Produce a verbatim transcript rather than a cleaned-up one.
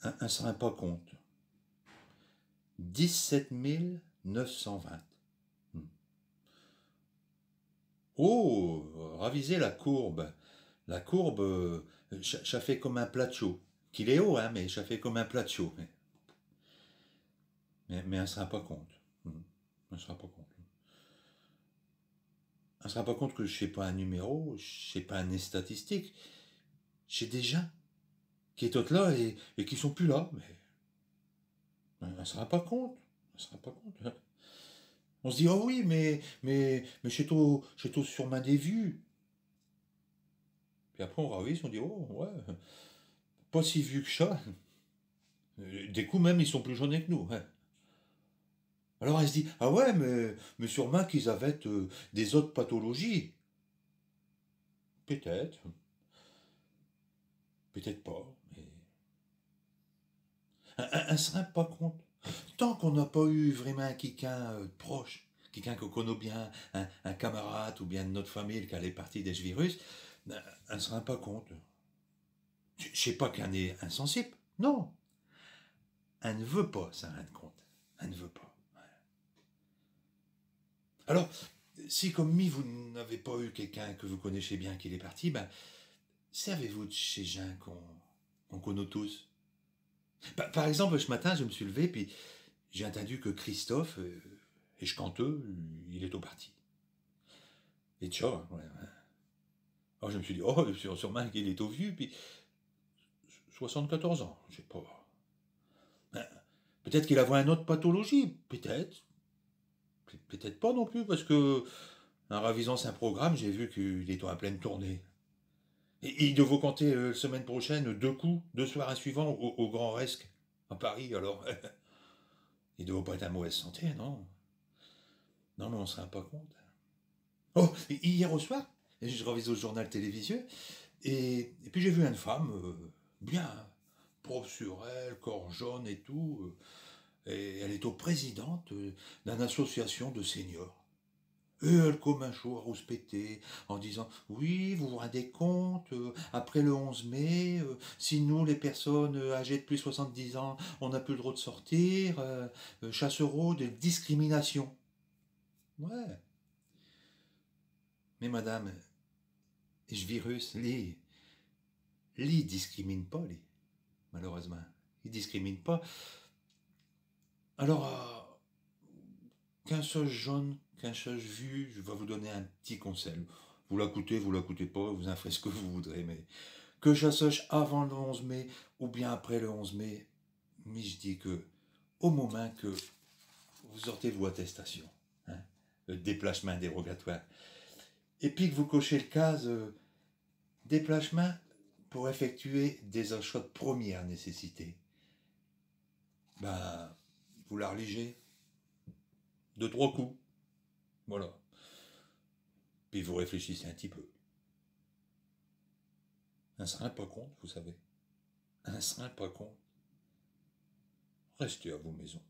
In, in s' rind pas compte. Dix-sept mille neuf cent vingt. Hmm. Oh, ravisez la courbe. La courbe, euh, cha, cha fait comme un platcho. Qu'il est haut, hein, mais cha fait comme un platcho. Mais, mais, mais in s' rind pas compte. Hmm. In s' rind pas compte. In s' rind pas compte que ch'est pas un numéro, ch'est pas eune statistique. Ch'est des gins qui étotent là et, et qui sont pus là, mais in, in s' rind pas compte. In s' rind pas compte. On s' dit, oh oui, mais, mais, mais ch'étot, ch'étot sûrmint des viux. Pis après, on ravise, on dit, oh, ouais, pas si viux que cha. Des coups, même, i sont pus jonnes que nous, hein. Alors, in s' dit, ah ouais, mais, mais sûrmint qu'is avottent, euh, des autes pathologies. P't-ête. P't-ête pas, mais in, in, in s' rind pas compte. Tant qu'on n'a pas eu vraimint quiqu'un, euh, d' proche, quiqu'un qu'on connot bien, un, un camarade ou bien d' not' famille qu'all' est parti de ch' virus, in, in s' rind pas compte. Ch'est, ch'est pas qu'in est insensible, non. In n' veut pas s'in rinde compte. In n' veut pas. Ouais. Alors, si comme mi, vous n'avez pas eu quéqu'un que vous connaissiez bien qu'il est parti, ben, servez-vous de chés gins qu'on, qu'on connot tous. Par, par exemple, ch' matin, j' me sus levé, pis j'ai intindu que Christophe, euh, ch' canteux, il étot parti. Et tcha, ouais, ouais. Alors, j' me sus dit, oh, sûr-, sûrmint qu'il étot viux, pis soixante-quatorze ans, j' sais pas. Ben, p't-ête qu'il avot eune aute pathologie, p't-ête. P't-, p't-ête pas non pus, parce que, in ravisant sin programme, j'ai vu qu'il étot in pleine tournée. Et, et i devot canter, euh, l' semaine prochaine, deux coups, deux soirs in suivant, au, au Grand Rex, à Paris, alors. I devot pas ête in mauvaise santé, non ? Non, mais in s' rind pas compte. Oh, hi-, hier au soir, j' ravisot l' journal télévisé, et, et pis j'ai vu eune femme, euh, bien, hein, propre sur elle, corps jaune et tout, euh, et all' étot présidente, euh, d'eune association de seniors. Et all' comminchot à rouspéter, in disant, oui, vous vous rindez compte, euh, après l' onze mai, euh, si nous, les personnes, euh, âgées de pus d' soixante-dix ans, in n'a pus l' drot d' sortir, euh, euh, cha s'rot des discriminations. Ouais. Mais madame, ch' virus, li, li, i discrimine pas, li, malheureusemint. I discrimine pas. Alors, euh, qu'in soche jonne, qu'in soche viux, j' vas vous donner un p'tit conseil. Vous l'acoutez, vous l'acoutez pas, vous in f'rez ch' que vous voudrez, mais que cha soche avant l' onze mai ou bien après l' onze mai, mi j' dis que, au momint que vous sortez vos attestations, hein, l' déplachemint dérogatoire, et pis que vous cochez l' case, euh, déplachemint pour effectuer des achats de première nécessité, ben, vous l'arlijez deux, trois coups. Voilà. Pis vous réfléchissez un p'tit peu. In s' rind pas compte, vous savez. In s' rind pas compte. Restez à vos maisons.